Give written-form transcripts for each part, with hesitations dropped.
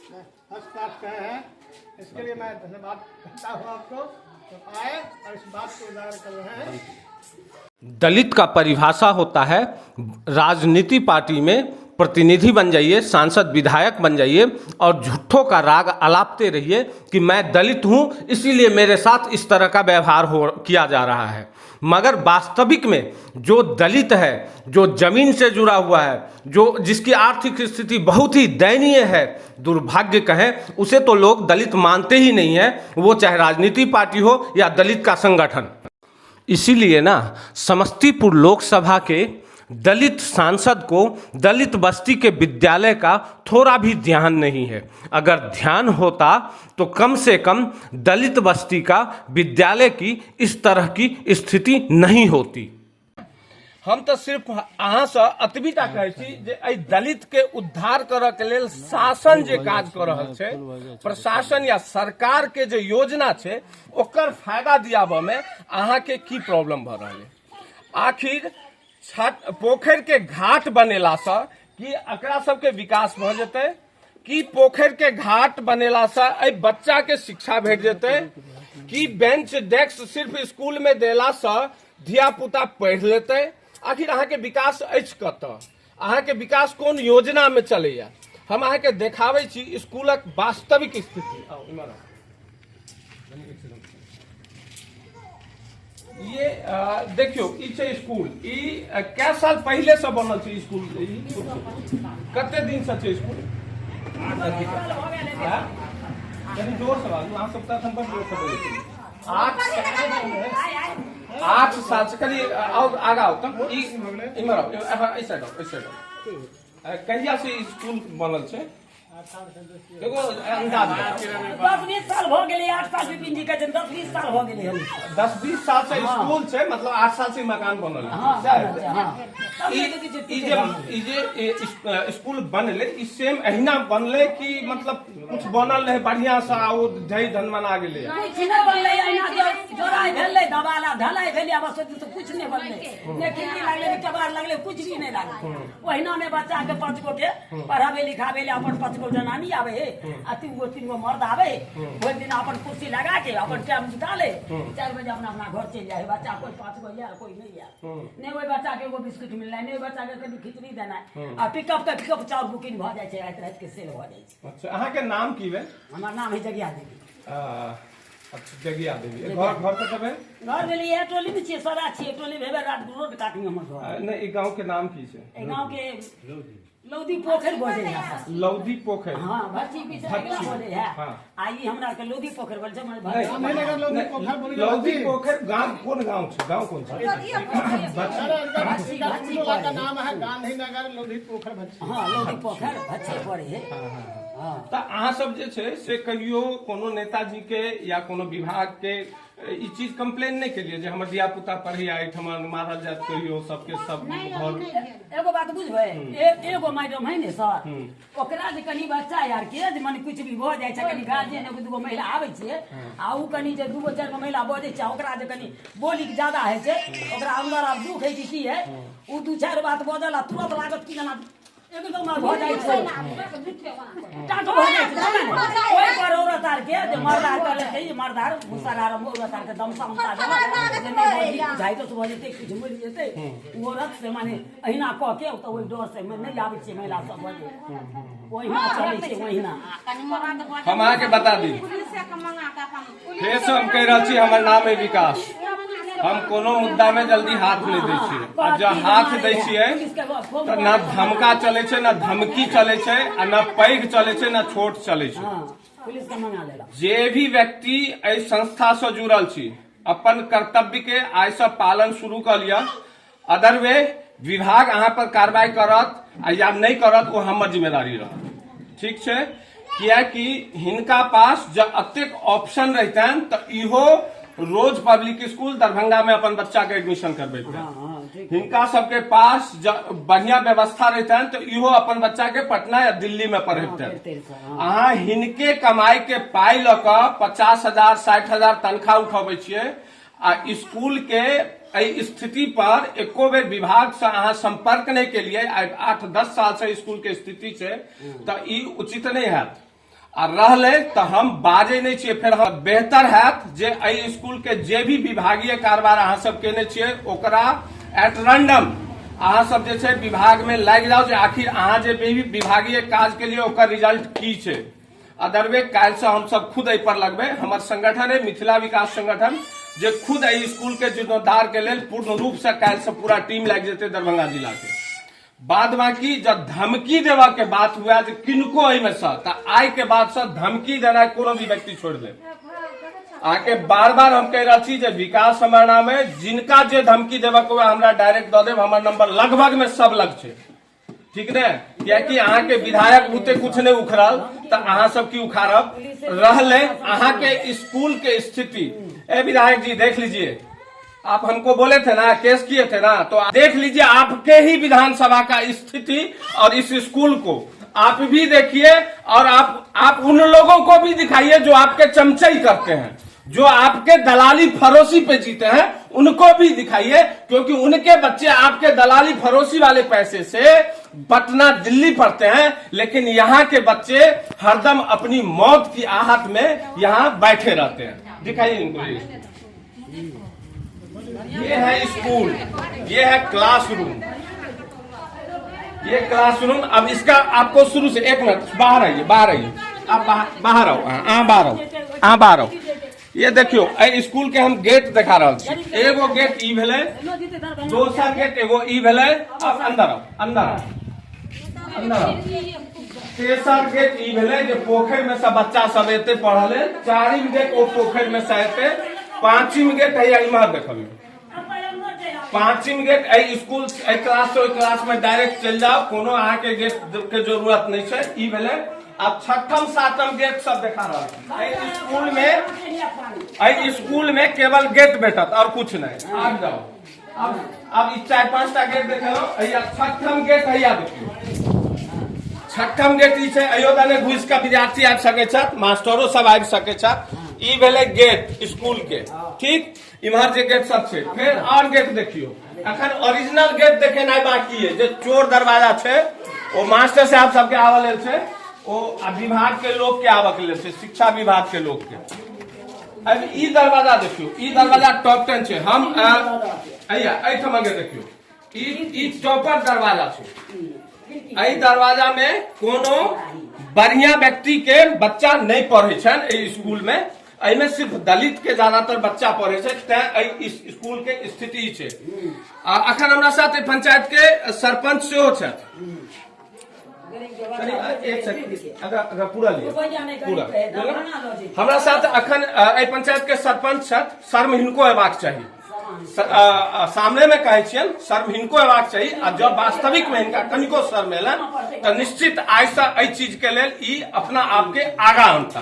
First class कहे हैं, इसके लिए मैं धन्यवाद करता हूँ आपको, तो आए और इस बात को उजागर कर रहे हैं। दलित का परिभाषा होता है राजनीति पार्टी में प्रतिनिधि बन जाइए, सांसद विधायक बन जाइए और झूठों का राग अलापते रहिए कि मैं दलित हूं इसीलिए मेरे साथ इस तरह का व्यवहार हो किया जा रहा है। मगर वास्तविक में जो दलित है, जो जमीन से जुड़ा हुआ है, जो जिसकी आर्थिक स्थिति बहुत ही दयनीय है, दुर्भाग्य कहें, उसे तो लोग दलित मानते ही नहीं हैं, वो चाहे राजनीति पार्टी हो या दलित का संगठन। इसीलिए ना समस्तीपुर लोकसभा के दलित सांसद को दलित बस्ती के विद्यालय का थोड़ा भी ध्यान नहीं है। अगर ध्यान होता तो कम से कम दलित बस्ती का विद्यालय की इस तरह की स्थिति नहीं होती। हम तऽ सिर्फ अहाँसँ एतबी टा कहै छी जे एहि दलित के उद्धार करऽ के लेल शासन जे काज कऽ रहल छै, प्रशासन या सरकार के जे योजना छै ओकर फायदा दियाबऽ मे अहाँके की प्रॉब्लम भऽ रहल है? आखिर छठ पोखरि के घाट बनेलासँ की एकरा सबके विकास भऽ जेतै? की पोखरि के घाट बनेलासँ एहि बच्चा के शिक्षा भेट जेतै? की बेंच डेस्क सिर्फ स्कूल में देलासँ धिया पुता पढ़ि लेतै? आखिर अहाँके विकास अछि कतऽ? अहाँके विकास कोन योजना में चलैया? हम अहाँके देखाबै छी स्कूलक वास्तविक स्थिति। आउ इम्हर आउ। ये देखियौ, ई छै स्कूल। ई कै साल पहिले से बनल छै स्कूल? ई कते दिन से छै स्कूल? हाँ? कनि जोर से बाजू, अहाँ सब तऽ एखन बड़ जोर से बजै छी। 8 8 साल से। कनि आउ, आगा आउ तऽ। ई इम्हर आउ, हाँ, एहि साइड आउ, एहि साइड आउ। कहिया से ई स्कूल बनल छै? एगो अंदाज बताउ। 10-20 साल भऽ गेलै। 8 साल विपिन जी कहै छथिन, 10-20 साल भऽ गेलै हन। 10-20 साल से स्कूल छै, मतलब 8 साल से ई मकान बनल है। हाँ। सएह? बनल छै, हाँ। तब ई देखै छियै। ई जे ई जे स्कूल बनलै, ई सेम अहिना बनलै कि मतलब कुछ बनल रहै बढ़िया से आ ओ ढहि ढनमना गेलै? कुछ नहि बनलै। अहिना जोड़ाइ भेलै, दबाल आ ढलाई भेलै, आ बस ओहि से कुछ नहि बनलै। ने खिड़की लागलै, ने केबाड़ लागलै, कुछ भी नहि लागलै। ओहिना मे बच्चा के पाँच गो के पढ़ाबै लिखाबै ले अपन पाँच गो जनानी आबै है आ तीन गो, तीन गो मर्द आबै है। भरि दिन अपन कुर्सी लगा के अपन टाइम बिता ले, 4 बजे अपना अपना घर चलि जाइ है बच्चा। कोई पाँच गो आयल, कोई नहि आयल। नहि ओहि बच्चा के एगो बिस्कुट मिलनाइ, नहि ओहि बच्चा के कभी खिचड़ी देनाइ। आ पिकअप के पिकअप चाउर बुकिंग भऽ जाइ छै, राति राति के सेल भऽ जाइ छै। अच्छा, अहाँके नाम की भेल? हमर नाम है जगिया देवी। अच्छा, जगिया देवी। घर घर कतऽ भेल? घर भेलै इएह टोली मे छियै, सदा छियै टोली भेबे, रात रोड काटमे हमर घर। नहि, ई गाँव के नाम की छै? एहि गाँव के लौदी पोखरि बजै है। लौदी पोखरि। हाँ, भच्ची पीछे अगिला बजै है। आ ई हमरा के लोधी पोखरि बोल छै, मने नहि, भच्ची। गांधीनगर लोधी नहि, पोखरि बोली। लौदी पोखरि गाँव कोन गाँव छै? गाँव कोन छै? भच्ची, भच्ची टोला का पड़े है। नाम है गांधीनगर लोधी पोखर भच्छी। हाँ, लोधी पोखरि भच्ची पड़े है, हाँ। तऽ अहाँ सब जे छै से कहियो कोनो नेताजी के या कोनो विभाग के ई चीज कंप्लेन नहि केलियै जे हमर धिया पुता पढ़ैया एहिठमा, मारल जायत कहियो सबके सब घर? एगो बात बुझबै, एगो मैडम है ने सर, ओकरा जे कनि बच्चा यार के जे मने कुछ भी भऽ जाइ छै, कनि गार्जियन एगो दूगो महिला आबै छै आ उ कनि जे दूगो चारि गो महिला बजै छै, ओकरा जे कनि बोली ज्यादा होइ छै, ओकरा अंदर आब दुख है कि की है, उ दू चारि बात बजल आ तुरंत लागत कि जेना एकदम भऽ जाइ छै, टाट भऽ जाइ छै, समझ ने? ओहि पर औरत आर के जे मर्द आर कहलकै जे मर्द आर गुस्सा आर औरत आर के दमसा उमसा देलक जे नहि बजली, कुछ हाइटस भऽ जेतै, कुछ मरि जेतै। ओ औरत से माने अहिना कऽ के तऽ ओहि डर से नहि आबै छै महिला सब बजै, ओहिना चलै छै, ओहिना। हम अहाँके बता दी, फेरसँ हम कहि रहल छी, हमर नाम है विकास। हम कोनो मुद्दा में जल्दी हाथ नहि दै छियै आ जँ हाथ दै छियै तऽ न धमका चलै छै, न धमकी चलै छै आ न पैघ चलै छै, न छोट चलै छै। हँ, पुलिस के मंगा लेलक। जे भी व्यक्ति एहि संस्था से जुड़ल छी, अपन कर्तव्य के आइ से पालन शुरू कऽ लिअ। अदरवे विभाग अहाँ पर कार्रवाई करत आ या नहि करत, ओ हमर जिम्मेदारी रहत, ठीक छै? कियाकि हिनका पास जब एतेक ऑप्शन रहितनि तऽ इहो रोज पब्लिक स्कूल दरभंगा में अपन बच्चा के एडमिशन करबैत। हाँ हाँ ठीक। हिनका सबके पास बढ़िया व्यवस्था रहितनि तऽ इहो अपन बच्चा के पटना या दिल्ली में पढ़बितनि। पढ़ितै सर, हाँ। अहाँ हिनके कमाई के पाई लऽ कऽ 50,000 60,000 तनख्वाह उठबै छियै आ स्कूल के एहि स्थिति पर एको बेर विभाग से अहाँ संपर्क नहि केलियै। आइ 8-10 साल से स्कूल के स्थिति छै, तऽ ई उचित नहि हैत। आ रहलै तऽ हम बाजै नहि छियै। फेर हम बेहतर हैत जे एहि स्कूल के जे भी विभागीय कारबार अहाँ सब केने छियै ओकरा एट रैंडम अहाँ सब जे छै विभाग में लागि जाउ जे आखिर अहाँ जे भी विभागीय काज के लिए ओकर रिजल्ट की छै। अदरवे काल्हिसँ हमसब खुद एहि पर लगबै। हमर संगठन है मिथिला विकास संगठन, जे खुद एहि स्कूल के जीर्णोद्धार के लेल पूर्ण रूप से काल्हिसँ पूरा टीम लागि जेतै दरभंगा जिला के। बाद बाकी जब धमकी देवा के बात हुआ जे किनको एहिमे से, तऽ आइ के बाद से धमकी देनाइ कोनो भी व्यक्ति छोड़ि देब। अहाँके बार बार हम कहि रहल छी जे विकास हमर नाम है, जिनका जे धमकी देबऽ के हुए हमरा डायरेक्ट दऽ देब, हमर नंबर लगभग में सब लग छै, ठीक ने? कियाकि अहाँके विधायक बुते कुछ नहीं उखड़ल तऽ अहाँ सब की उखाड़ब। रहले अहाँके स्कूल के स्थिति, ए विधायक जी देख लीजिए, आप हमको बोले थे ना, केस किए थे ना, तो देख लीजिए आपके ही विधानसभा का स्थिति और इस स्कूल को आप भी देखिए और आप उन लोगों को भी दिखाइए जो आपके चमचई करते हैं, जो आपके दलाली फरोशी पे जीते हैं, उनको भी दिखाइए, क्योंकि उनके बच्चे आपके दलाली फरोशी वाले पैसे से पटना दिल्ली पढ़ते हैं, लेकिन यहाँ के बच्चे हरदम अपनी मौत की आहट में यहाँ बैठे रहते हैं। दिखाइए इनको। ये है स्कूल, ये है क्लासरूम, ये क्लासरूम। अब इसका आपको शुरू से, एक मिनट, बाहर आइए, बाहर आइए, आप बाहर, बाहर आओ, हाँ बाहर आओ, हाँ बाहर आओ। ये देखियो, एहि स्कूल के हम गेट देखा रहल छी। एगो गेट ई भेलै, दोसर गेट एगो ई भेलै। अब अंदर आओ, अंदर आओ, अंदर आओ। तेसर गेट ई भेलै जे पोखरि में से बच्चा सब एते पढ़ल। चारिम गेट ओ पोखरि में से एते। पांचिम गेट है इम्हर देखबियौ, पांचिम गेट एहि स्कूल, एहि क्लास से ओहि क्लास में डायरेक्ट चलि जाओ, कोनो अहाँके गेट के जरूरत नहि छै। ई भेलै। आब छठम सातम गेट सब देखा रहल छी। एहि स्कूल में, एहि स्कूल में केवल गेट भेटत और कुछ नहीं। आब जाओ, अब ई चारि पांच टा गेट देखेलहुँ। हैया छठम गेट, हैया देखियौ छठम गेट ई छै। अयो दने घुसि कऽ विद्यार्थी आबि सकै छथि, मास्टरो सब आबि सकै छथि। ई भेलै गेट स्कूल के। ठीक, इम्हर जे गेट सब छै, फेर और गेट देखियौ। अखन ओरिजिनल गेट देखेनाइ बाकी है, जे चोर दरवाजा छै ओ मास्टर साहब सबके आबऽ लेल छै, ओ आ विभाग के लोग के आबऽ के लेल छै, शिक्षा विभाग के लोग के। अब ई दरवाजा देखियौ, ई दरवाजा टॉप 10 छै। हम अइया एहिठाम के देखियौ, ई टॉपर दरवाजा छै। एहि दरवाजा में कोनो बढ़िया व्यक्ति के बच्चा नहीं पढ़े छनि एहि स्कूल में। एहिमे सिर्फ दलित के ज्यादातर बच्चा पढ़े छै, तें एहि स्कूल के स्थिति छै। आ अखन हमरा साथ एहि पंचायत के सरपंच सेहो छथि। एक सेकंड, अगर अगर पूरा लिअ पूरा। हमरा साथ अखन एहि पंचायत के सरपंच छथि। शर्म हिनको अयबाक चाही, सामने में कहै छियनि, शर्म हिनको अयबाक चाही। आ जब वास्तविक में हिनका कनिको शर्म एलनि तऽ निश्चित आइसँ एहि चीज के लेल ई अपना आपके आगाँ अनता,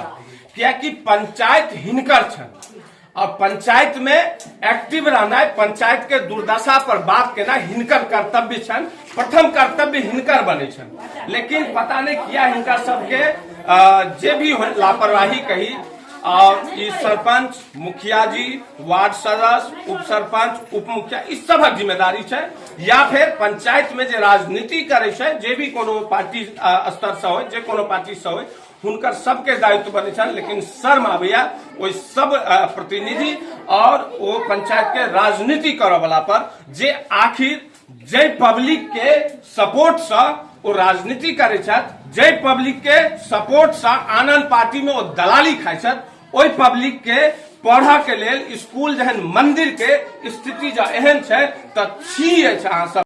कियाकि पंचायत हिनकर छनि और पंचायत में एक्टिव रहना, पंचायत के दुर्दशा पर बात केना हिनकर कर्तव्य छनि, प्रथम कर्तव्य हिनकर बने छनि। लेकिन पता नहीं किया हिनका सबके जे भी हो लापरवाही कही, और ई सरपंच, मुखिया जी, वार्ड सदस्य, उप सरपंच, उप मुखिया, ई सबक जिम्मेदारी छै, या फिर पंचायत में जे राजनीति करे छै, जे भी कोनो पार्टी स्तर से होय, जे कोनो पार्टी से होय, हुनकर सबके दायित्व बनै छनि। लेकिन शर्म आबैया ओहि सब प्रतिनिधि और ओ पंचायत के राजनीति करऽ वाला पर, जे आखिर जै पब्लिक के सपोर्ट से ओ राजनीति करै छथि, जै पब्लिक के सपोर्ट से आनंद पार्टी में ओ दलाली खाइ छथि, ओहि पब्लिक के पढ़ऽ के लेल स्कूल जहन मंदिर के स्थिति जँ एहन छै तऽ छी अछि अहाँ सब।